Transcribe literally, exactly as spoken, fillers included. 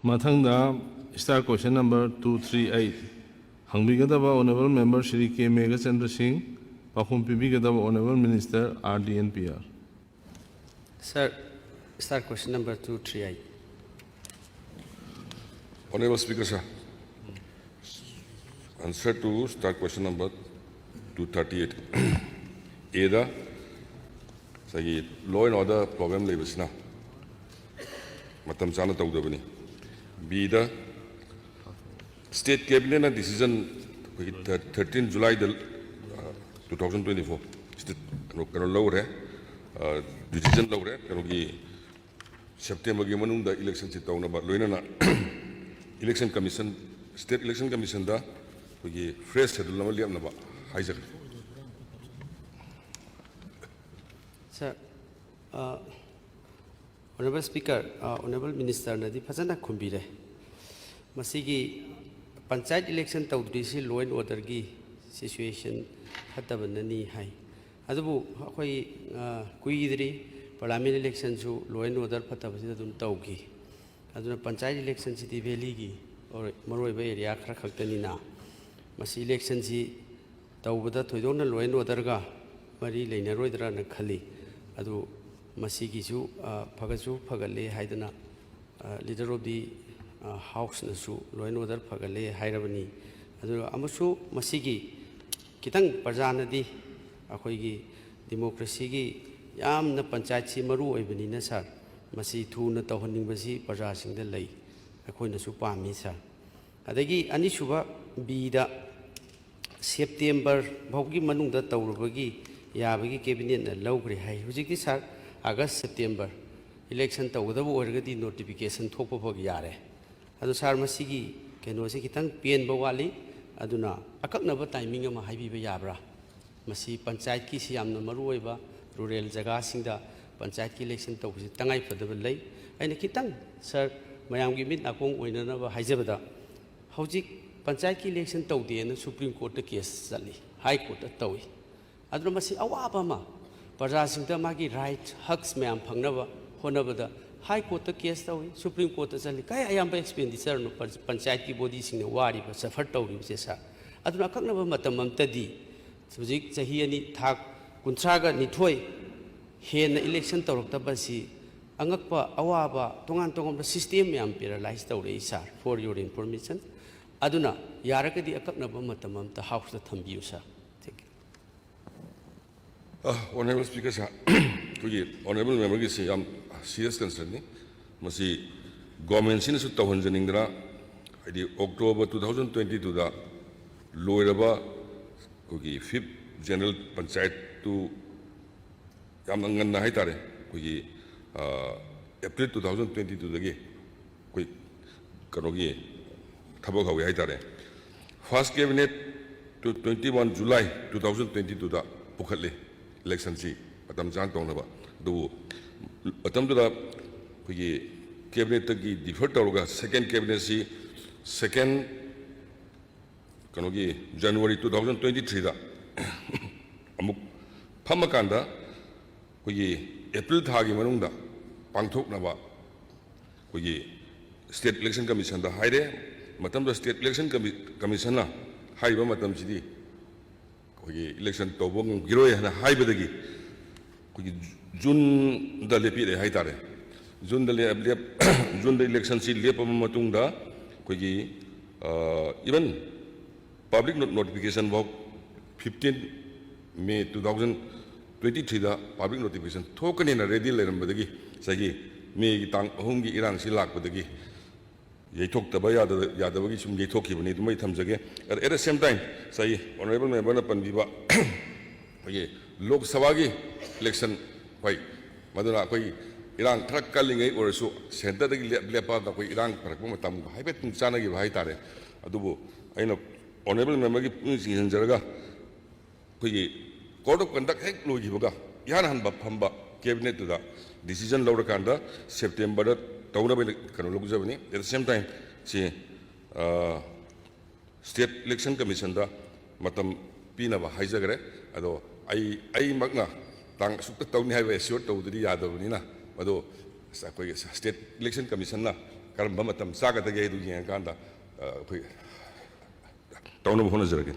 ꯃꯊꯪꯗ star question number two three eight ꯍꯪꯕꯤꯒꯗꯕ Honourable Member Shri ꯀꯦ ꯃꯦꯘꯆꯟꯗ꯭ꯔ ꯁꯤꯡ, ꯄꯥꯎꯈꯨꯝ ꯄꯤꯕꯤꯒꯗꯕ Honourable Minister R D N P R. Sir, star question number two three eight. Honorable Speaker, sir, answer to star question number two thirty-eight. Aꯗ ꯉꯁꯥꯏꯒꯤ law and order problem ꯂꯩꯕꯁꯤꯅ ꯃꯇꯝ ꯆꯥꯅ ꯇꯧꯗꯕꯅꯤ꯫ Bꯗ state cabinetꯅ decision ꯑꯩꯈꯣꯏꯒꯤ thirteen Julyꯗ two thousand twenty-four state ꯀꯩꯅꯣ ꯀꯩꯅꯣ ꯂꯧꯔꯦ, decision ꯂꯧꯔꯦ ꯀꯩꯅꯣꯒꯤ Septemberꯒꯤ ꯃꯅꯨꯡꯗ electionꯁꯤ ꯇꯧꯅꯕ, ꯂꯣꯏꯅꯅ election commission, state election commissionꯗ ꯑꯩꯈꯣꯏꯒꯤ fresh schedule ꯑꯃ ꯂꯦꯞꯅꯕ ꯍꯥꯏꯖꯒꯦ꯫ Sir, uh, Honorable Speaker, uh, Honorable Ministerꯅꯗꯤ ꯐꯖꯅ ꯈꯨꯝꯕꯤꯔꯦ꯫ ꯃꯁꯤꯒꯤ panchayat election ꯇꯧꯗ꯭ꯔꯤꯁꯤ law and orderꯒꯤ situation ꯐꯠꯇꯕꯅꯅꯤ ꯍꯥꯏ꯫ ꯑꯗꯨꯕꯨ ꯑꯩꯈꯣꯏ, ꯑ, ꯀꯨꯏꯗ꯭ꯔꯤ parliament electionꯁꯨ law and order ꯐꯠꯇꯕꯁꯤꯗ ꯑꯗꯨꯝ ꯇꯧꯈꯤ꯫ ꯑꯗꯨꯅ ꯄꯟꯆꯥꯌꯠ electionꯁꯤꯗꯤ valleyꯒꯤ or ꯃꯔꯨꯑꯣꯏꯕ area ꯈꯔ ꯈꯛꯇꯅꯤꯅ ꯃꯁꯤ electionꯁꯤ ꯇꯧꯕꯗ ꯊꯣꯏꯗꯣꯛꯅ law and orderꯒ ꯃꯔꯤ ꯂꯩꯅꯔꯣꯏꯗ꯭ꯔꯅ ꯈꯜꯂꯤ꯫ ꯑꯗꯨ ꯃꯁꯤꯒꯤꯁꯨ, ꯑ, ꯐꯒꯠꯁꯨ ꯐꯒꯠꯂꯦ ꯍꯥꯏꯗꯅ, ꯑ, leader of the, ꯑ, houseꯅꯁꯨ law and order ꯐꯒꯠꯂꯦ ꯍꯥꯏꯔꯕꯅꯤ꯫ ꯑꯗꯨꯒ ꯑꯃꯁꯨ ꯃꯁꯤꯒꯤ ꯈꯤꯇꯪ ꯄ꯭ꯔꯖꯥꯅꯗꯤ ꯑꯩꯈꯣꯏꯒꯤ democracyꯒꯤ ꯌꯥꯝꯅ ꯄꯟꯆꯥꯌꯠꯁꯤ ꯃꯔꯨ ꯑꯣꯏꯕꯅꯤꯅ sir, ꯃꯁꯤ ꯊꯨꯅ ꯇꯧꯍꯟꯅꯤꯡꯕꯁꯤ ꯄ꯭ꯔꯖꯥꯁꯤꯡꯗ ꯂꯩ, ꯑꯩꯈꯣꯏꯅꯁꯨ ꯄꯥꯝꯃꯤ sir꯫ ꯑꯗꯒꯤ ꯑꯅꯤꯁꯨꯕ Bꯗ September ꯐꯥꯎꯒꯤ ꯃꯅꯨꯡꯗ ꯇꯧꯔꯨꯕꯒꯤ ꯌꯥꯕꯒꯤ cabinetꯅ ꯂꯧꯈ꯭ꯔꯦ ꯍꯥꯏ꯫ ꯍꯧꯖꯤꯛꯇꯤ sir August September election ꯇꯧꯒꯗꯕ ꯑꯣꯏꯔꯒꯗꯤ notification ꯊꯣꯛꯄ ꯐꯥꯎ ꯌꯥꯔꯦ꯫ ꯑꯗꯣ sir, ꯃꯁꯤꯒꯤ ꯀꯩꯅꯣꯁꯦ ꯈꯤꯇꯪ ꯄꯦꯟꯕ ꯋꯥꯠꯂꯤ꯫ ꯑꯗꯨꯅ ꯑꯀꯛꯅꯕ timing ꯑꯃ ꯍꯥꯏꯕꯤꯕ ꯌꯥꯕ꯭ꯔꯥ? ꯃꯁꯤ ꯄꯟꯆꯥꯌꯠꯀꯤꯁꯤ ꯌꯥꯝꯅ ꯃꯔꯨ ꯑꯣꯏꯕ, rural ꯖꯒꯥꯁꯤꯡꯗ ꯄꯟꯆꯥꯌꯠꯀꯤ election ꯇꯧꯕꯁꯤ ꯇꯉꯥꯏ ꯐꯗꯕ ꯂꯩ꯫ ꯑꯩꯅ ꯈꯤꯇꯪ sir, ꯃꯌꯥꯝꯒꯤ ꯃꯤꯠ ꯅꯥꯀꯣꯡ ꯑꯣꯏꯅꯅꯕ ꯍꯥꯏꯖꯕꯗ, ꯍꯧꯖꯤꯛ ꯄꯟꯆꯥꯌꯠꯀꯤ election ꯇꯧꯗꯦꯅ Supreme Courtꯇ case ꯆꯠꯂꯤ, High Courtꯇ ꯇꯧꯏ꯫ ꯑꯗꯨꯅ ꯃꯁꯤ ꯑꯋꯥꯕ ꯑꯃ, ꯄ꯭ꯔꯖꯥꯁꯤꯡꯗ ꯃꯥꯒꯤ right, haqs ꯃꯌꯥꯝ ꯐꯪꯅꯕ ꯍꯣꯠꯅꯕꯗ ꯍꯥꯏ ꯀꯣꯔꯠꯇ ꯀꯦꯁ ꯇꯧꯏ, ꯁꯨꯄ꯭ꯔꯤꯝ ꯀꯣꯔꯠꯇ ꯆꯠꯂꯤ꯫ ꯀꯥꯏ ꯑꯌꯥꯝꯕ ꯑꯦꯛꯁꯄꯦꯟꯗꯤꯆꯔꯅꯣ ꯄꯟ-, ꯄꯟꯆꯥꯌꯠꯀꯤ ꯕꯣꯗꯤꯁꯤꯡꯅ ꯋꯥꯔꯤꯕ, ꯁꯐꯔ ꯇꯧꯔꯤꯕꯁꯦ, ꯁꯥꯔ? ꯑꯗꯨꯅ ꯑꯀꯛꯅꯕ ꯃꯇꯝ ꯑꯃꯇꯗꯤ ꯍꯧꯖꯤꯛ ꯆꯍꯤ ꯑꯅꯤ, ꯊꯥ ꯀꯨꯟꯊ꯭ꯔꯥꯒ ꯅꯤꯊꯣꯏ ꯍꯦꯟꯅ ꯏꯂꯦꯛꯁꯟ ꯇꯧꯔꯛꯇꯕ ꯑꯁꯤ ꯑꯉꯛꯄ, ꯑꯋꯥꯕ, ꯇꯣꯉꯥꯟ ꯇꯣꯉꯥꯟꯕ ꯁꯤꯁꯇꯦꯝ ꯃꯌꯥꯝ ꯄꯦꯔꯥꯂꯥꯏꯁ ꯇꯧꯔꯛꯏ, ꯁꯥꯔ, for your information꯫ ꯑꯗꯨꯅ ꯌꯥꯔꯒꯗꯤ ꯑꯀꯛꯅꯕ ꯃꯇꯝ ꯑꯃꯇ ꯍꯥꯎꯁꯇ ꯊꯝꯕꯤꯌꯨ, ꯁꯥꯔ꯫ Thank you꯫ ꯑꯣꯅꯔꯦꯕꯜ ꯁ꯭ꯄꯤꯀꯔ ꯁꯥꯔ, ꯑꯩꯈꯣꯏꯒꯤ ꯑꯣꯅꯔꯦꯕꯜ ꯃꯦꯝꯕꯔꯒꯤꯁꯤ ꯌꯥꯝ ꯁꯤꯔꯤꯌꯁ ꯀꯟꯁꯔꯟꯅꯤ꯫ ꯃꯁꯤ ꯒꯣꯔꯃꯦꯟꯁꯤꯅꯁꯨ ꯇꯧꯍꯟꯖꯅꯤꯡꯗꯅ, ꯍꯥꯏꯗꯤ ꯑꯣꯛꯇꯣꯕꯔ ꯇꯨ ꯊꯥꯎꯖꯟ ꯇ꯭ꯋꯦꯟꯇꯤ ꯇꯨꯗ ꯂꯣꯏꯔꯕ ꯑꯩꯈꯣꯏꯒꯤ ꯐꯤꯐ ꯖꯦꯅꯔꯦꯜ ꯄꯟꯆꯥꯌꯠꯇꯨ ꯌꯥꯝꯅ ꯉꯟꯅ ꯍꯥꯏꯇꯥꯔꯦ, ꯑꯩꯈꯣꯏꯒꯤ ꯑꯦꯄ꯭ꯔꯤꯜ ꯇꯨ ꯊꯥꯎꯖꯟ ꯇ꯭ꯋꯦꯟꯇꯤ ꯇꯨꯗꯒꯤ ꯑꯩꯈꯣꯏ ꯀꯩꯅꯣꯒꯤ ꯊꯕꯛ ꯍꯧꯏ ꯍꯥꯏꯇꯥꯔꯦ꯫ First cabinet two twenty one July two thousand twenty ꯇꯨꯗ ꯄꯨꯈꯠꯂꯤ, ꯏꯂꯦꯛꯁꯟꯁꯤ ꯃꯇꯝ ꯆꯥꯅ ꯇꯧꯅꯕ꯫ ꯑꯗꯨꯕꯨ ꯃꯇꯝꯗꯨꯗ ꯑꯩꯈꯣꯏꯒꯤ ꯀꯦꯕꯤꯅꯦꯠꯇꯒꯤ ꯗꯤꯐꯔ ꯇꯧꯔꯒ ꯁꯦꯀꯦꯟ ꯀꯦꯕꯤꯅꯦꯠꯁꯤ ꯁꯦꯀꯦꯟ ꯀꯩꯅꯣꯒꯤ ꯖꯅꯋꯥꯔꯤ ꯇꯨ ꯊꯥꯎꯖꯟ ꯇ꯭ꯋꯦꯟꯇꯤ ꯊ꯭ꯔꯤꯗ ꯑꯃꯨꯛ ꯐꯝꯃꯀꯥꯟꯗ ꯑꯩꯈꯣꯏꯒꯤ ꯑꯦꯄ꯭ꯔꯤꯜ ꯊꯥꯒꯤ ꯃꯅꯨꯡꯗ ꯄꯥꯡꯊꯣꯛꯅꯕ ꯑꯩꯈꯣꯏꯒꯤ ꯁ꯭ꯇꯦꯠ ꯏꯂꯦꯛꯁꯟ ꯀꯃꯤꯁꯟꯗ ꯍꯥꯏꯔꯦ꯫ ꯃꯇꯝꯗꯨꯗ ꯁ꯭ꯇꯦꯠ ꯏꯂꯦꯛꯁꯟ ꯀꯃꯤ-, ꯀꯃꯤꯁꯟꯅ ꯍꯥꯏꯔꯤꯕ ꯃꯇꯝꯁꯤꯗꯤ ꯑꯩꯈꯣꯏꯒꯤ ꯏꯂꯦꯛꯁꯟ ꯇꯧꯕ ꯉꯝꯈꯤꯔꯣꯏ ꯍꯥꯏꯅ ꯍꯥꯏꯕꯗꯒꯤ ꯑꯩꯈꯣꯏꯒꯤ ꯖꯨꯟꯗ ꯂꯦꯞꯄꯤꯔꯛꯑꯦ ꯍꯥꯏꯇꯥꯔꯦ꯫ ꯖꯨꯟꯗ ꯂꯦꯞ-, ꯂꯦꯞ-, ꯖꯨꯟꯗ ꯏꯂꯦꯛꯁꯟꯁꯤ ꯂꯦꯞꯄꯕ ꯃꯇꯨꯡꯗ ꯑꯩꯈꯣꯏꯒꯤ, even public notification ꯐꯥꯎ fifteen May two thousand twenty ꯊ꯭ꯔꯤꯗ ꯄꯕ꯭ꯂꯤꯛ ꯅꯣꯇꯤꯐꯤꯀꯦꯁꯟ ꯊꯣꯛꯀꯅꯦꯅ ꯔꯦꯗꯤ ꯂꯩꯔꯝꯕꯗꯒꯤ ꯉꯁꯥꯏꯒꯤ ꯃꯦꯒꯤ ꯇꯥꯡ ꯑꯍꯨꯝꯒꯤ ꯏꯔꯥꯡꯁꯤ ꯂꯥꯛꯄꯗꯒꯤ ꯌꯩꯊꯣꯛꯇꯕ ꯌꯥꯗ-, ꯌꯥꯗꯕꯒꯤ ꯁꯨꯝ ꯌꯩꯊꯣꯛꯈꯤꯕꯅꯤ꯫ ꯑꯗꯨꯃ ꯑꯩ ꯊꯝꯖꯒꯦ꯫ At the same time, ꯉꯁꯥꯏꯒꯤ ꯑꯣꯅꯔꯦꯕꯜ ꯃꯦꯝꯕꯔꯅ ꯄꯟꯕꯤꯕ ꯑꯩꯈꯣꯏꯒꯤ ꯂꯣꯛ ꯁꯚꯥꯒꯤ ꯏꯂꯦꯛꯁꯟ, ꯍꯣꯏ, ꯃꯗꯨꯅ ꯑꯩꯈꯣꯏ ꯏꯔꯥꯡ ꯈꯔ ꯀꯜꯂꯤꯉꯩ ꯑꯣꯏꯔꯁꯨ ꯁꯦꯟꯇꯔꯗꯒꯤ ꯂꯦꯞ-, ꯂꯦꯞꯄꯒ ꯑꯩꯈꯣꯏ ꯏꯔꯥꯡ ꯐꯔꯛꯄ ꯃꯇꯝ ꯍꯥꯏꯐꯦꯠ ꯆꯥꯟꯅꯈꯤꯕ ꯍꯥꯏꯇꯥꯔꯦ꯫ ꯑꯗꯨꯕꯨ ꯑꯩꯅ ꯑꯣꯅꯔꯦꯕꯜ ꯃꯦꯝꯕꯔꯒꯤ ꯄꯨꯛꯅꯤꯡ ꯆꯤꯡꯁꯤꯟꯖꯔꯒ ꯑꯩꯈꯣꯏꯒꯤ code of conduct ꯍꯦꯛ ꯂꯣꯏꯈꯤꯕꯒ ꯏꯍꯥꯟ ꯍꯥꯟꯕ ꯐꯝꯕ ꯀꯦꯕꯤꯅꯦꯠꯇꯨꯗ decision ꯂꯧꯔꯀꯥꯟꯗ ꯁꯦꯞꯇꯦꯝꯕꯔꯗ ꯇꯧꯅꯕ ꯀꯩꯅꯣ ꯂꯧꯖꯕꯅꯤ꯫ At the same time, ꯁꯤ ꯁ꯭ꯇꯦꯠ ꯏꯂꯦꯛꯁꯟ ꯀꯃꯤꯁꯟꯗ ꯃꯇꯝ ꯄꯤꯅꯕ ꯍꯥꯏꯖꯈ꯭ꯔꯦ꯫ ꯑꯗꯣ ꯑꯩ, ꯑꯩꯃꯛꯅ ꯇꯥꯡ ꯑꯁꯨꯛꯇ ꯇꯧꯅꯤ ꯍꯥꯏꯕ ꯑꯦꯁꯤꯌꯣꯔ ꯇꯧꯕꯗꯨꯗꯤ ꯌꯥꯗꯕꯅꯤꯅ, ꯑꯗꯣ ꯑꯩꯈꯣꯏꯒꯤ ꯁ꯭ꯇꯦꯠ ꯏꯂꯦꯛꯁꯟ ꯀꯃꯤꯁꯟꯅ ꯀꯔꯝꯕ ꯃꯇꯝ ꯆꯥꯒꯗꯒꯦ ꯍꯥꯏꯗꯨ ꯌꯦꯡꯉꯀꯥꯟꯗ ꯑꯩꯈꯣꯏ ꯇꯧꯅꯕ ꯍꯣꯠꯅꯖꯔꯒꯦ꯫